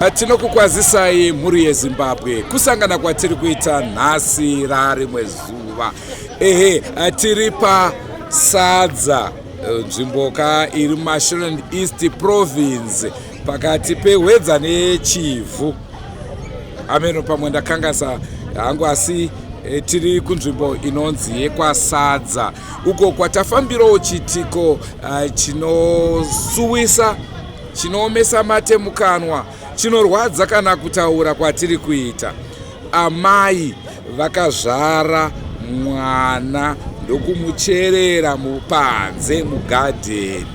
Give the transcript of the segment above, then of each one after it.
Tinokukwazisai mhuri yeZimbabwe, kusangana kwatiri kuita nhasi rarimwe zuva. Ehe, tiri paSadza, nzvimbo ka iri muMashonaland East Province, pakati peHwedza neChivhu. Ameno pamwe ndakangasa hangu, asi tiri kunzvimbo inonzi yekwaSadza, uko kwatafambirawo chiitiko chinosuwisa, chinoomesa mate mukanwa, chinorwadza kana kutaura kwatiri kuita. Amai vakazvara mwana ndokumucherera mupanze mugadheni.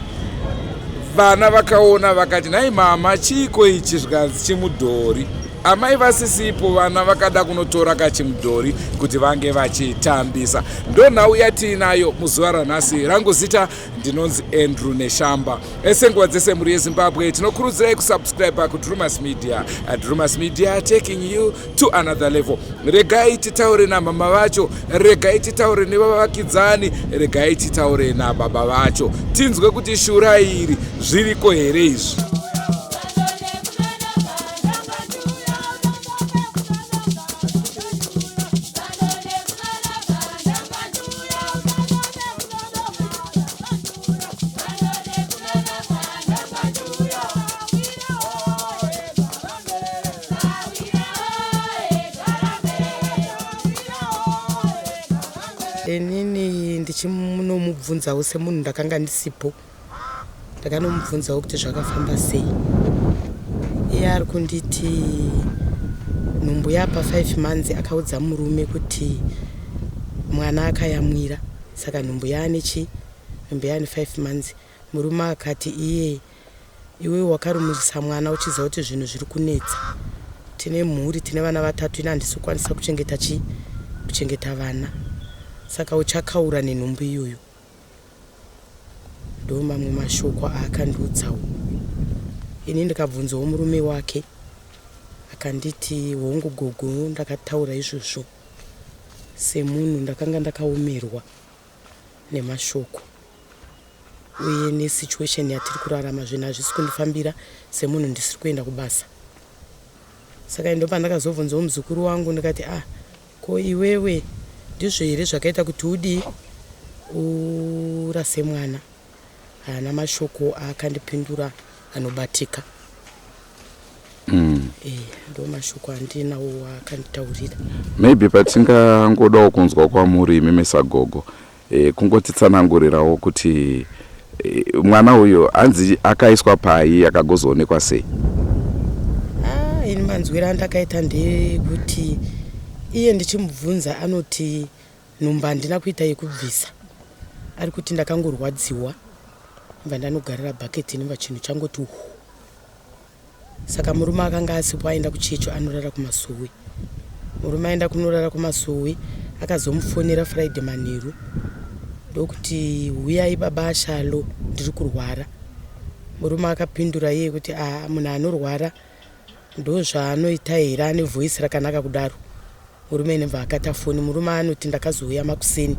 Vana vakaona vakati, "Nhai mama, chiiko ichi?" Zvikanzi, "Chimudhori." Amai vasisipo, vana vakada kunotora kachimudhori kuti vange vachitambisa. Ndo nhau yatiinayo muzuva ranhasi. Rangu zita ndinonzi Andrew Neshamba. Senguva dzese, mhuri yeZimbabwe, tinokurudzirai kusubscribe kuDrumas Media. Drumas Media, taking you to another level. Regai titaure namama vacho, regai titaure nevavakidzani, regai titaure nababa vacho, tinzwe kuti shura iri zviriko here izvi. Inini ndichinomubvunzawo semunhu ndakanga ndisipo, ndakanomubvunzawo kuti zvakafamba sei. Iye ari kunditi nhumbu yapa 5 months akaudza murume kuti mwana akayamwira, saka nhumbu yaane chi nhumbu yaane 5 months. Murume akati iye, "Iwewe wakarumurisa mwana uchiziva kuti zvinhu zviri kunetsa, tine mhuri, tine vana vatatu, ine handisi kukwanisa kuchengeta chi kuchengeta vana, saka uchakaura nenhumbu iyoyo." Ndo mamwe mashoko aakandiudzawo. Ini ndikabvunzawo murume wake, akanditi, "Hongu gogo, ndakataura izvozvo, semunhu ndakanga ndakaomerwa nemashoko uye nesituation yatiri kurarama, zvinhu hazvisi kundifambira, semunhu ndisiri kuenda kubasa." Saka ndo pandakazobvunzawo muzukuru wangu, ndikati, "Ah, ko iwewe ndizvo here zvakaita kuti udii urase mwana?" Haana mashoko aakandipindura anobatika. Ndo mashoko andinawo aakanditaurira. Maybe patingangodawo kunzwa kwamuri imimi sagogo, kungotitsanangurirawo kuti mwana uyu hanzi akaiswa pai, akagozoonekwa sei? Ah, ini manzwiro andakaita ndeyekuti iye ndichimubvunza anoti nhumbu handina kuita yekubvisa. Ari kuti ndakangorwadziwa, ndibva ndanogarira bhaketi, ndibva chinhu changoti hu. Saka murume akanga asipo, aenda kuchechi, anorara kumasuwi. Murume aenda kunorara kumasuwi, akazomufonera Friday manheru ndokuti, "Huyai baba Ashalo, ndiri kurwara." Murume akapindura iye kuti, "A, munhu anorwara ndo zvaanoita here ane voice rakanaka kudaro?" Murume nebva akata foni. Murume anoti, "Ndakazouya makuseni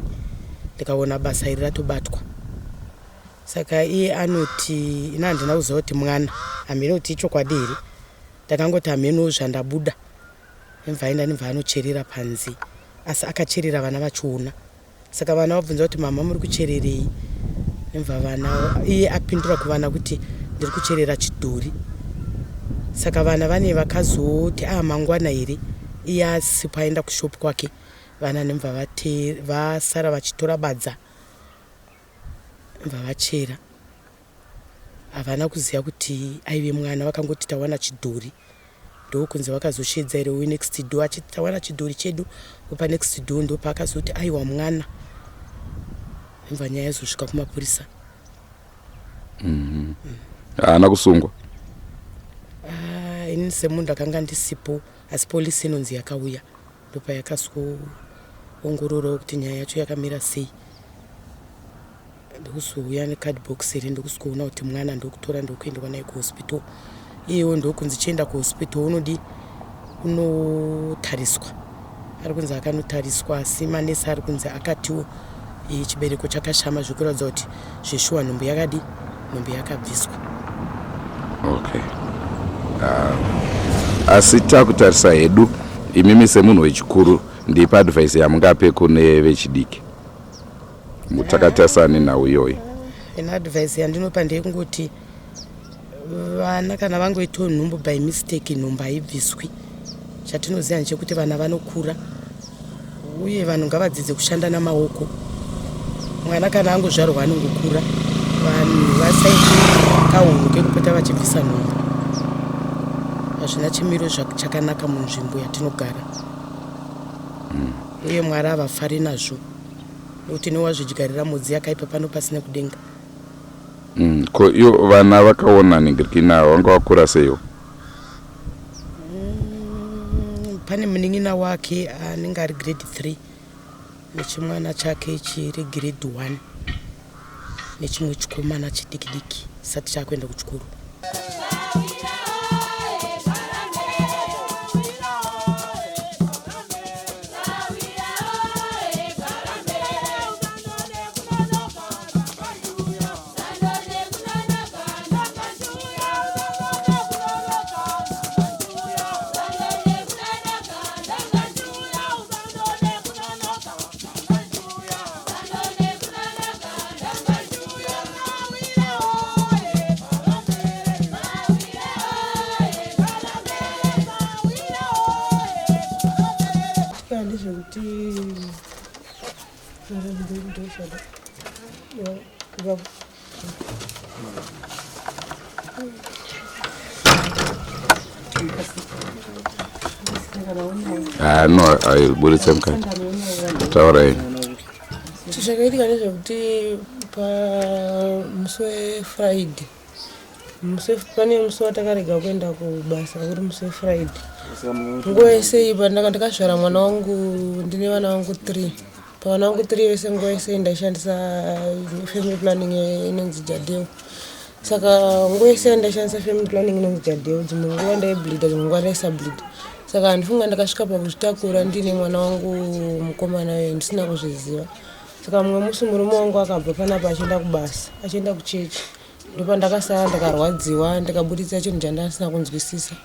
ndikaona basa iri ratobatwa." Saka iye anoti, "Ina handina kuziva kuti mwana." Hamene kuti ichokwadi here, ndakangoti hameno zvandabuda. Nemva aenda, nemva anocherera panze, asi akacherera vana vachiona. Saka vana vabvunza kuti, "Mama, muri kuchererei?" Nemva vana, iye apindura kuvana kuti, "Ndiri kucherera chidhori." Saka vana vane vakazoti, "A, mangwana here?" Iye asipo, aenda kushopu kwake. Vana nemva vasara vachitora badza, mva vachera. Havana kuziva kuti aive mwana, vakangoti, "Tawana chidhori." Ndokunzi vakazoshedza ire wenext door achiti, "Tawana chidhori chedu." Wepanext door ndopaakazoti, "Aiwa, mwana." Imva nyaya yazosvika kumapurisa. Haana kusungwa? Ah, ini semunhu ndakanga ndisipo, asi polisi inonzi yakauya, ndopayakazoongororawo kuti nyaya yacho yakamira sei, ndokuzouya necardbox iri, ndokusvikoona kuti mwana, ndokutora, ndokuendwa naye kuhospital. Iyewo ndokunzi chienda kuhospital unodi unotariswa. Ari kunzi akanotariswa, asi manesi ari kunzi akatiwo chibereko chakashama, zvekuratidza kuti zveshuwa nhumbu yakadi nhumbu yakabviswa. Okay. Asi takutarisa hedu, imimi semunhu wechikuru, ndipe advice yamungape kune vechidiki mutakatarisana nenhau iyoyi. Ine advice yandinopa ndeyekungoti vana kana vangoitawo nhumbu by mistake, nhumbu haibviswi. Chatinoziva ndechekuti vana vanokura, uye vanhu ngavadzidze kushanda namaoko. Mwana kana angozvarwa anongokura. Vanhu vasaite kahunhu kekupota vachibvisa nhumbu, hazvina chimiro chakanaka munzvimbo yatinogara, uye Mwari havafari nazvo, nekuti newazvidyarira mhodzi yakaipa pano pasina kudenga. Ko ivo vana vakaona ningirikina vanga vakura seiwo? Pane munin'ina wake anenge ari grade 3 nechimwana chake chiri grade 1 nechimwe chikomana chidiki diki sati chakuenda kuchikoro. Ndezvekuti Ah, no, aiburitse mukati, taurai. Zvakaitika ndezvekuti pamusi weFriday, pane musi watakarega kuenda kubasa uri musi weFriday. Nguva yese iyi ndakazvara mwana wangu, ndine vana vangu 3. Pavana vangu 3 vese, nguva yese iyi ndaishandisa family planning inonzi Jadelle. Saka nguva yese yandaishandisa family planning inonzi Jadelle, dzimwe nguva ndaibleeda, dzimwe nguva ndaisableeda. Saka handifunga ndakasvika pakuzvitakura ndine mwana wangu mukomana uyu ndisina kuzviziva. Saka mumwe musi murume wangu akabva panapa achienda kubasa, achienda kuchechi, ndopandakasara ndakarwadziwa, ndikabuditsa chinhu chandasina kunzwisisa.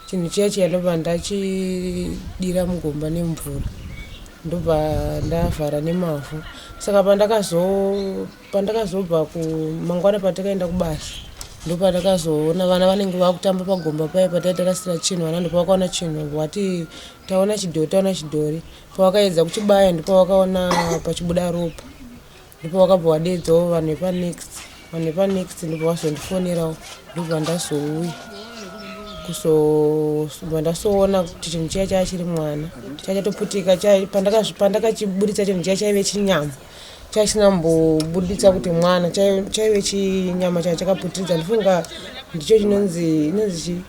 Chinhu chiya chiya ndobva ndachidira mugomba nemvura, ndobva ndavhara nemavhu. Saka pandakazobva kumangwana, patakaenda kubasa, ndopandakazoona vana vanenge vakutamba pagomba paya pataitarasira chinhu. Vana ndopavakaona chinhu, vati, "Taona chidhori, taona chidhori." Pavakaedza kuchibaya, ndopavakaona pachibuda ropa. Ndipo vakabva vadedzawo vanhu vepanext. Vanhu vepanext ndobva vazondifonerawo, ndobva ndazouya kuzobva ndasoona kuti chinhu chiya chava chiri mwana, chachatoputika. Pandakachiburitsa chinhu chiya, chaive chinyama chasina mbobuditsa kuti mwana, chaive chinyama chaa chakaputiridza. Ndifunga ndicho chinonzi, inonzi chii,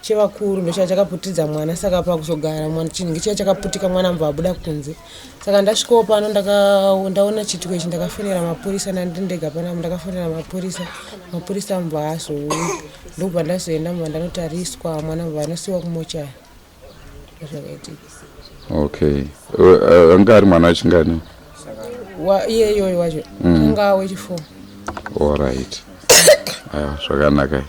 chevakuru, ndocha chakaputidza mwana. Saka pakuzogara mwana, chinhu chiya chakaputika, mwana mbva abuda kunze. Saka ndasvikawo pano, ndaona chiitiko ichi, ndakafonera mapurisa. Ndandiri ndega panapa, ndakafonera mapurisa. Mapurisa mbva azouya, ndokubva ndazoenda, mbva ndanotariswa mwana, mbva anosiwa kumochari. Zvakaitika. Okay, anga ari mwana wechingani? Iye iyoyo wacho anga wechi4. Alright, aiwa, zvakanaka.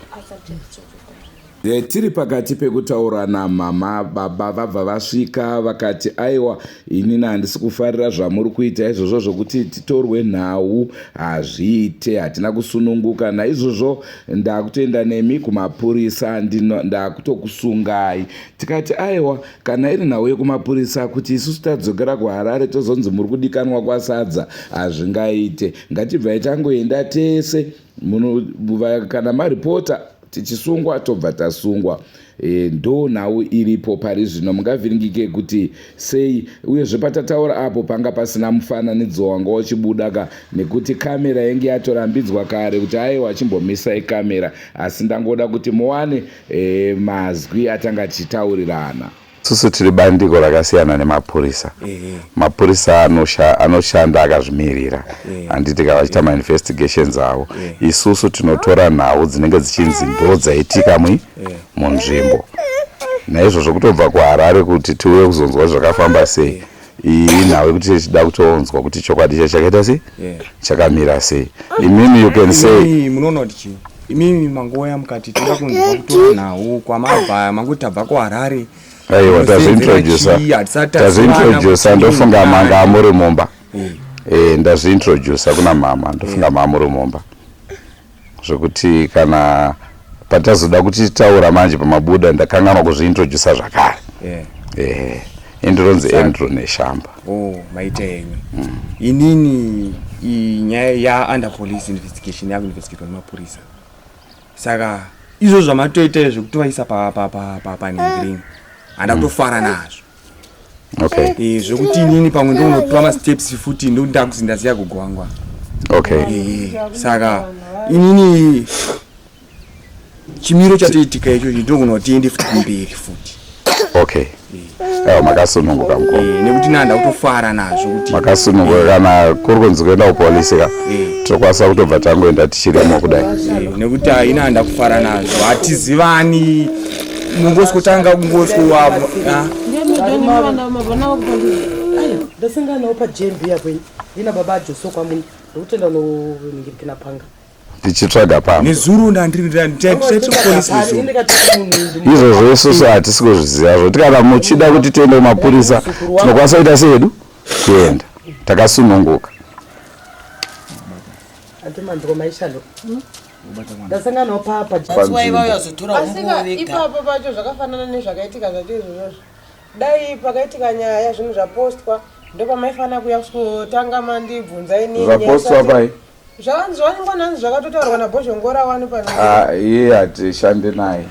Tiri pakati pekutaura namama, baba vabva vasvika vakati, "Aiwa, inini handisi kufarira zvamuri kuita izvozvo zvokuti titorwe nhau, hazviite, hatina kusununguka. Naizvozvo ndakutoenda nemi kumapurisa, ndakutokusungai." Tikati, "Aiwa, kana iri nhau yekumapurisa, kuti isusu tadzokera kuHarare tozonzi muri kudikanwa kwasadza, hazvingaite. Ngatibvai tangoenda tese. Kana maripota tichisungwa, tobva tasungwa." Ndo nhau iripo pari zvino. Mungavhiringike kuti sei, uyezve patataura apo panga pasina mufananidzo wanga uchibuda ka, nekuti kamera yange yatorambidzwa kare kuti aiwa, chimbomisai kamera. Asi ndangoda kuti muwane mazwi atanga tichitaurirana. Isusu tiri bandiko rakasiyana nemapurisa. Mapurisa anoshanda akazvimirira, handiti ka, vachiita mainvestigations avo. Isusu tinotora nhau dzinenge dzichinzi ndo dzaitika munzvimbo. Naizvozvo kutobva kuHarare kuti tiuye kuzonzwa zvakafamba sei, iyi inhau yekuti tichida kutonzwa kuti chokwadi chacho chakaita sei, chakamira sei. Imimi, you can say Munoona kuti chii? Imimi mangouya mukati toda kunzwa kutora nhau kwamabva, mangoti tabva kuHarare. Aiwa, tazviintrodusa, tazviintrodusa. Ndofunga manga amuri mumba. Ndazviintrodusa kuna mama, ndofunga maamuri mumba, zvekuti kana patazoda kuti taura manje pamabuda, ndakanganwa kuzviintrodusa zvakare. Indironzi Andrew Neshamba. Oh, maita yenyu. Inini inyaya ya-under police investigation, yakuinvestigatwa nemapurisa, saka izvo zvamatoita zvekutovaisa panhingirini, handa kutofara nazvo. Zvekuti inini pamwe ndokunotora masteps futi, ndokuti ndaziya gogo wangu. Saka inini chimiro chatoitika ichochi, ndogona kuti tiende futi kumberi futi. Okay, aiwa, makasununguka, mukoma. Nekuti nanda kutofara nazvo kuti Makasununguka. Kana kuri kunzi kuenda kupolisi ka, tokwanisa kutobva tangoenda tichirimo kudai. Nekuti haina, handa kufara nazvo, hatizivani, mungoswotanga kungoswa. Ndasanganawo pajembi yakwenyu, ndina baba aJoso kwamuni, ndokutenda noningirikina panga. Tichitsvaga pamba. Nezuro ndandiri kupolisi nezuro. Izvozvo isusu hatisi kuzviziva, zvoti kana muchida kuti tiende kumapurisa, tinokwanisa kuita sehedu, kuenda takasununguka. Atimanzwa maishalo, ndasanganawo papa. Asika ipapo pacho zvakafanana nezvakaitika zvacho izvozvozvo. Dai pakaitika nyaya, zvinhu zvapostwa, ndopamaifanira kuya kusvotanga mandibvunza inini. Zvapostwa pai? Zvavaningwa nanzi zvakatotaurwa naBhozhongora wani pano. Ah, iye hatishande naye,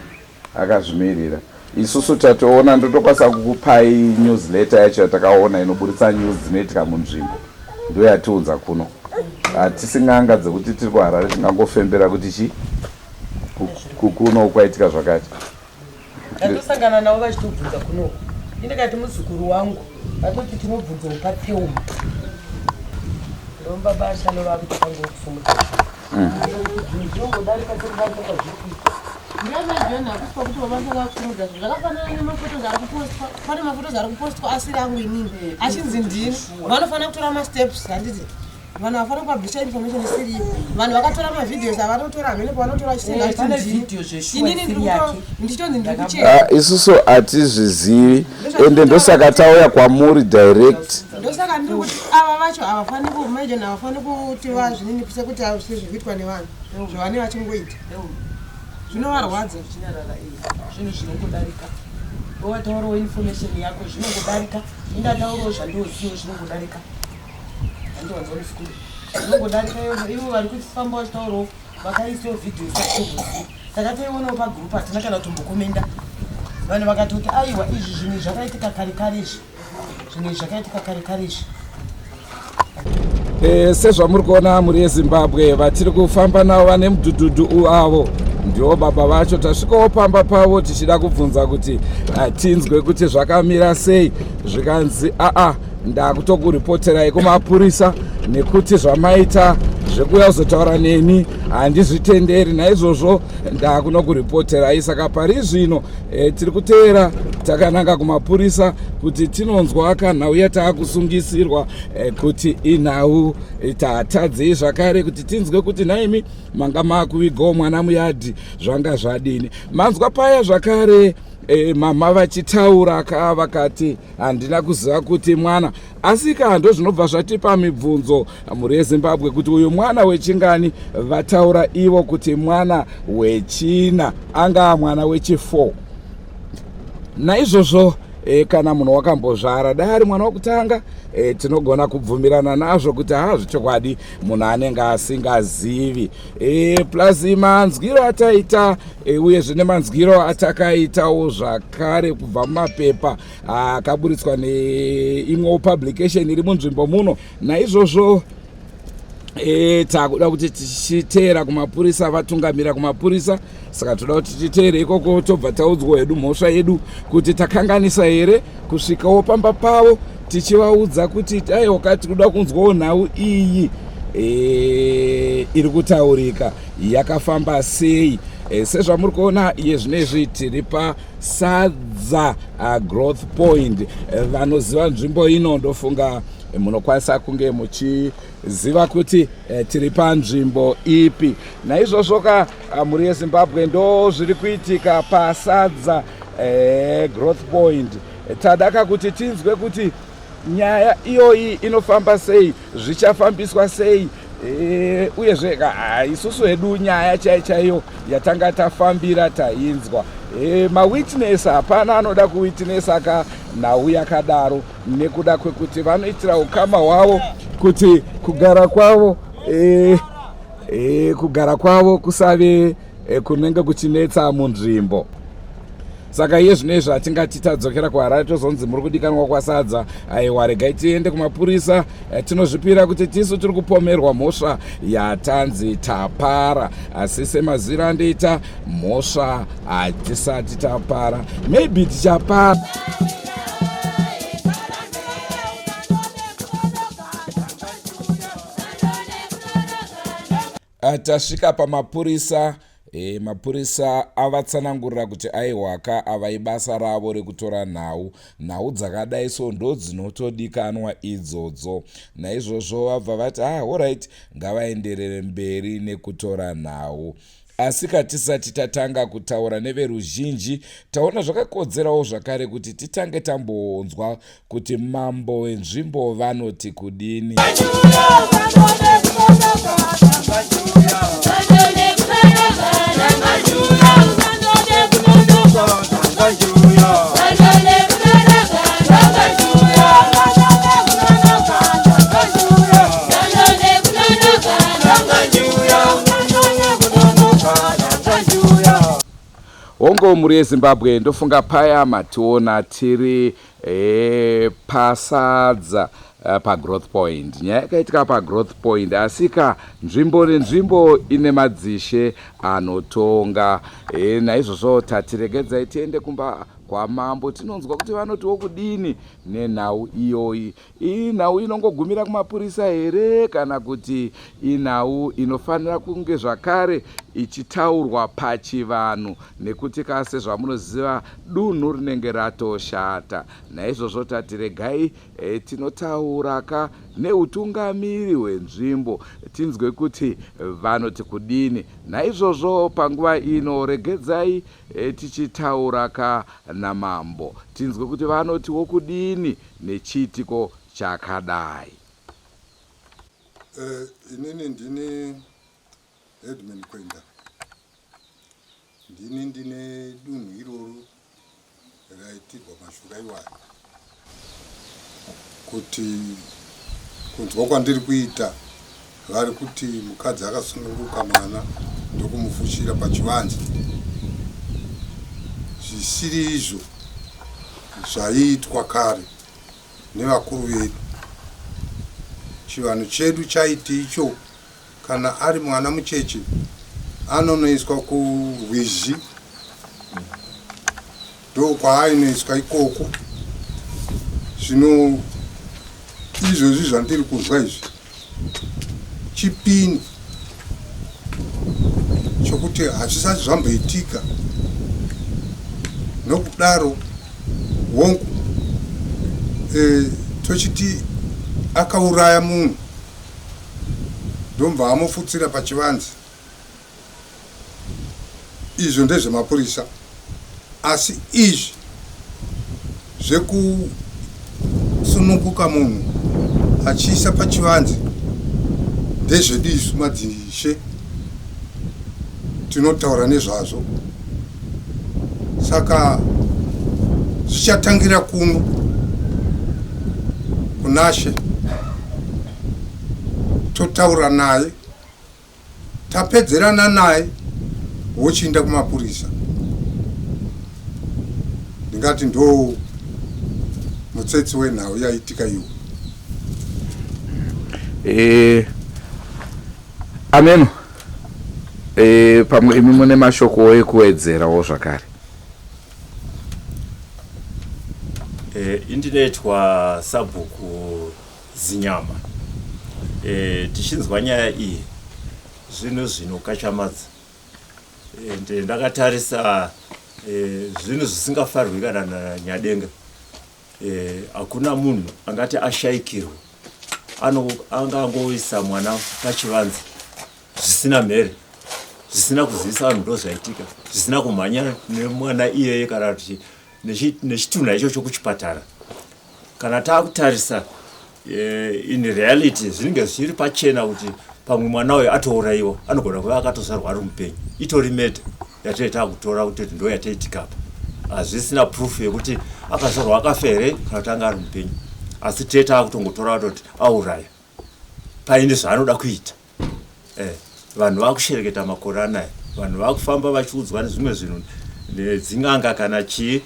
akazvimirira. Isusu tatoona, ndotokwanisa kukupai newsletter yacho yatakaona inoburitsa news dzinoitika munzvimbo, ndo yatiunza kuno. Hatisi n'anga dzekuti tiri kuHarare tingangofembera kuti chi kuno kwaitika zvakati. Ndatosangana navo vachitobvunza kunoku, indikati muzukuru wangu, vatoti tinobvunzawo pateuma, ndomba ashano vakuti tangokusumudza zvinongodarika sekudarika kwazviri kuita. Ndiyamajohn, hakusi pakuti vabasa vakusumudza zvinhu zvakafanana nemaphotos ari kupostwa. Pane maphotos ari kupostwa asiri angu inini, achinzi ndini. Vanofanira kutora masteps, handiti? Vanhu vafanira kupublisha information isiriyo. Vanhu vakatora mavideos avanotora, hamene pavanotora. Pane video zveshuwa Inini isiri yake. Ndichitonzi ndiri kucheka. Ah, isusu hatizvizivi, ende ndosaka tauya kwamuri direct. Ndosaka ndiri kuti ava vacho havafani kumajon, havafani kuti vazvininipise kuti sezviri kuitwa nevanhu, zvavane vachingoita zvinovarwadza. Chinyarara, zvinhu zvinongodarika. Wataurawo information yako, zvinongodarika. Indataurawo zvandozivo, zvinongodarika. Handiwanzwa muzukuru, zvinongodarika. Ivo vari kufamba vachitaurawo, vakaisawo vhidhiyo isatozivi, takatoionawo pagroup, hatina kana kutombokomenda. Vanhu vakatoti aiwa, izvi zvinhu zvakaitika kare kare, izvi zvinhu izvi zvakaitika kare kare izvi. Sezvamuri kuona, mhuri yeZimbabwe, vatiri kufamba navo vane mudhudhudhu avo ndivo baba vacho. Tasvikawo pamba pavo tichida kubvunza kuti tinzwe kuti zvakamira sei, zvikanzi aa, ndakutokuripoterai kumapurisa nekuti zvamaita zvekuuya kuzotaura neni handizvitenderi, naizvozvo ndakunokuripoterai. Saka pari zvino tiri kuteera takananga kumapurisa kuti tinonzwa kanhau yataakusungisirwa kuti inhau tatadzei zvakare, kuti tinzwe kuti nhaimi, manga maakuvigawo mwana muyadhi, zvanga zvadini? Manzwa paya zvakare mama vachitaura ka, vakati handina kuziva kuti mwana. Asi ka ndo zvinobva zvatipa mibvunzo, mhuri yeZimbabwe, kuti uyu mwana wechingani? Vataura ivo kuti mwana wechina, angaa mwana wechi4. Naizvozvo kana munhu wakambozvara, dai ari mwana wokutanga, tinogona kubvumirana nazvo kuti ha, zvechokwadi munhu anenge asingazivi. Plus manzwiro ataita uyezve nemanzwiro atakaitawo zvakare kubva mumapepa akaburitswa neimwewo publication iri munzvimbo muno. Naizvozvo takuda kuti tichiteera kumapurisa, vatungamira kumapurisa, saka toda kuti titeere ikoko, tobva taudzwa hedu mhosva yedu kuti takanganisa here kusvikawo pamba pavo tichivaudza kuti aiwa, tiri kuda kunzwawo nhau iyi iri kutaurika yakafamba sei. Sezvamuri kuona iye zvinezvi, tiri paSadza Growth Point. Vanoziva nzvimbo ino, ndofunga. Munokwanisa kunge muchiziva kuti eh, tiri panzvimbo ipi. Naizvozvo ka ah, mhuri yeZimbabwe, ndo zviri kuitika paSadza eh, Growth Point. Tadaka kuti tinzwe kuti nyaya iyoyi inofamba sei, zvichafambiswa sei, e, uyezve ah, isusu hedu nyaya chaiyo chaiyo yatanga tafambira tainzwa. E, mawitness hapana anoda kuwitness aka nhau yakadaro nekuda kwekuti vanoitira ukama hwavo kuti kugara kwavo e, e, kugara kwavo kusave e, kunenge kuchinetsa munzvimbo. Saka iye zvino izvi hatingati tadzokera kuHarare tozonzi muri kudikanwa kwaSadza. Aiwa, regai tiende kumapurisa, tinozvipira kuti tisu tiri kupomerwa mhosva yatanzi tapara, asi semaziro andoita mhosva hatisati tapara, maybe tichapara. Tasvika pamapurisa. E, mapurisa avatsanangurira kuti aiwaka ava ibasa ravo rekutora nhau. Nhau dzakadai so ndo dzinotodikanwa idzodzo. Naizvozvo vabva vati ah, alright, ngavaenderere mberi nekutora nhau. Asi katisati tatanga kutaura neveruzhinji, taona zvakakodzerawo zvakare kuti titange tambonzwa kuti mambo wenzvimbo vanoti kudini. Hongo mhuri yeZimbabwe, ndofunga paya mationa tiri e, paSadza paGrowth Point. Nyaya yakaitika paGrowth Point, asika nzvimbo nenzvimbo ine madzishe anotonga. E, naizvozvo tatiregedzai tiende kumba kwamambo tinonzwa kuti vanotiwo kudini nenhau iyoyi. Inhau inongogumira kumapurisa here kana kuti inhau inofanira kunge zvakare ichitaurwa pachivanhu, nekuti ka sezvamunoziva dunhu rinenge ratoshata. Naizvozvo tati regai e, tinotaura ka neutungamiri hwenzvimbo tinzwe kuti vanoti kudini. Naizvozvo panguva ino regedzai e, tichitaura ka namambo tinzwe kuti vanotiwo kudini nechiitiko chakadai. Eh, inini ndini Headman Kwenda, ndini ndine dunhu iroro raitirwa mashura iwayo. Kuti kunzwa kwandiri kuita, vari kuti mukadzi akasununguka mwana ndokumufushira pachivanze, zvisiri izvo zvaiitwa kare nevakuru vedu. Chivanhu chedu chaiti icho kana ari mwana mucheche anonoiswa kurwizi, ndokwaainoiswa ikoko. Zvino izvozvi zvandiri kunzwa izvi chipini chokuti hazvisati zvamboitika, nokudaro hongu e, tochiti akauraya munhu ndomva amufutsira pachivanze, izvo ndezvemapurisa. Asi izvi zvekusununguka munhu achiisa pachivanze ndezvedu isu madzishe, tinotaura nezvazvo. Saka zvichatangira kuno kunashe, totaura naye, tapedzerana naye wochiinda kumapurisa. Ndingati ndo mutsetse wenhau yaitika iwo. E, ameno e, pamwe imi mune mashoko ekuwedzerawo zvakare. E, indinoitwa sabhuku Zinyama. E, tichinzwa nyaya iyi zvinhu zvinokatyamadza, ende ndakatarisa e, zvinhu zvisingafarwi kana nanyadenga. Hakuna munhu angati ashaikirwa. Angangoisa mwana pachivanze zvisina mhere, zvisina kuzivisa vanhu ndo zvaitika, zvisina kumhanya nemwana iyeye kana kuti nechitunha ichocho kuchipatara. Kana taakutarisa in reality, zvinenge zviri pachena kuti pamwe mwana uyu atourayiwa, anogona kuva akatozvarwa ari mupenyu. Itori murder yatinee taakutora kuti ndo yataitikapa. Hazvisina proof yekuti akazvarwa akafa here kana kuti anga ari mupenyu, asi tee taakutongotora kutoti auraya paine zvaanoda kuita. Vanhu vakushereketa makore anaya, vanhu vakufamba vachiudzwa nezvimwe zvinhu nedzing'anga kana chii,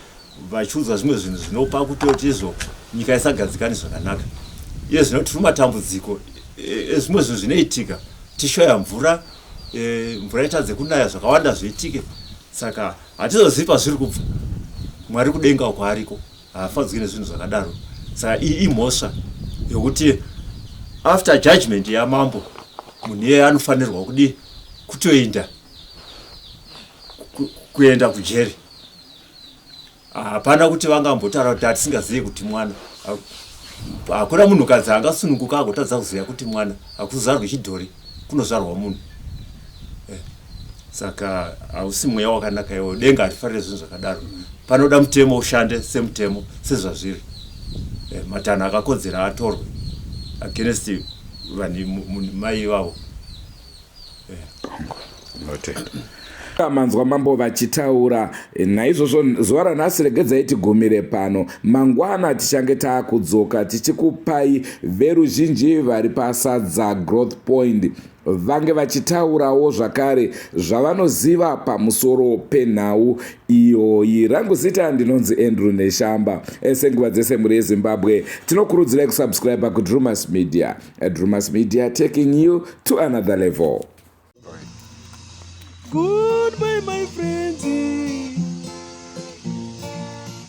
vachiudzwa zvimwe zvinhu zvinopa kutoti izvo nyika isagadzikani zvakanaka. Iye zvino tiri matambudziko ezvimwe zvinhu zvinoitika, tishoya mvura, mvura itadze kunaya, zvakawanda zviitike. Saka hatizozivi pazviri kubva. Mwari kudenga uko ariko, haafadzwi nezvinhu zvakadaro. Saka iyi imhosva yokuti after judgment yamambo, munhu iyeye anofanirwa kudi kutoenda kuenda kujeri. Hapana kuti vangambotaura kuti hatisingazivi kuti mwana. Hakuna munhukadzi angasununguka agotadza kuziva kuti mwana. Hakuzvarwi chidhori, kunozvarwa munhu. Saka hausi mweya wakanaka iwo. Denga harifarire zvinhu zvakadaro. Panoda mutemo ushande semutemo sezvazviri. Matanho akakodzera atorwe against vanhu mai ivavo. Notenda. Manzwa mambo vachitaura. Naizvozvo zuva ranhasi regedzai tigumire pano. Mangwana tichange taakudzoka tichikupai veruzhinji vari paSadza Growth Point vange vachitaurawo zvakare zvavanoziva pamusoro penhau iyoyi. Rangu zita ndinonzi Andrew Neshamba. Senguva dzese, mhuri yeZimbabwe, tinokurudzirai kusubscribe kuDrumas Media. Drumas Media, taking you to another level. Goodbye, my friends.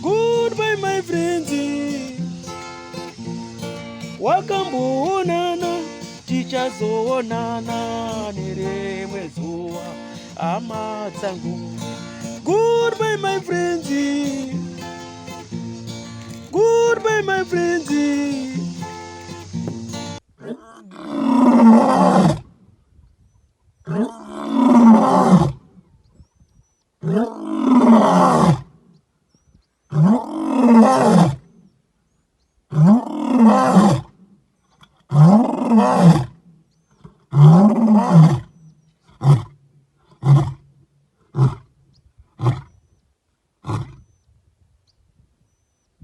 Goodbye, my friends. Wakamboonana, tichazoonana nerimwe zuva, hama dzangu. Goodbye, my friends. Goodbye, my friends.